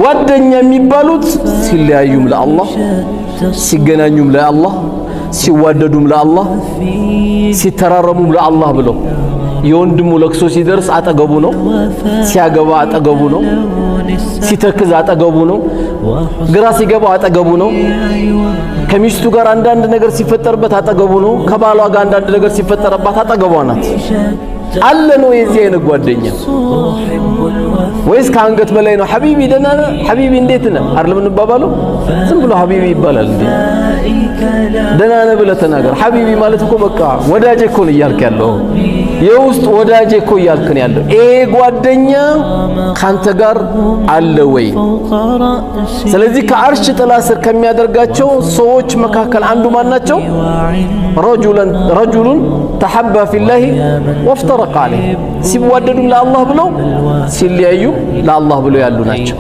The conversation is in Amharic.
ጓደኛ የሚባሉት ሲለያዩም ለአላህ፣ ሲገናኙም ለአላህ፣ ሲዋደዱም ለአላህ፣ ሲተራረሙም ለአላህ ብለው የወንድሙ ለቅሶ ሲደርስ አጠገቡ ነው፣ ሲያገባ አጠገቡ ነው፣ ሲተክዝ አጠገቡ ነው፣ ግራ ሲገባው አጠገቡ ነው፣ ከሚስቱ ጋር አንዳንድ ነገር ሲፈጠርበት አጠገቡ ነው፣ ከባሏ ጋር አንዳንድ ነገር ሲፈጠርባት አጠገቧ ናት። አለ ነው የዚህ አይነት ጓደኛ ወይስ ከአንገት በላይ ነው? حبيبي ደህና ነህ? حبيبي እንዴት ነህ? አይደለም እንባባለው። ዝም ብሎ حبيبي ይባላል እንዴ? ደህና ነህ ብለህ ተናገር። حبيبي ማለት እኮ በቃ ወዳጄ እኮ ነው እያልክ ያለው፣ የውስጥ ወዳጄ እኮ እያልክ ነው ያለው። ይሄ ጓደኛ ካንተ ጋር አለ ወይ? ስለዚህ ከአርሽ ጥላ ስር ከሚያደርጋቸው ሰዎች መካከል አንዱ ማን ናቸው? رجل تحابا في الله وافترقا عليه፣ ሲዋደዱም ለአላህ ብለው ሲለያዩ ለአላህ ብለው ያሉ ናቸው።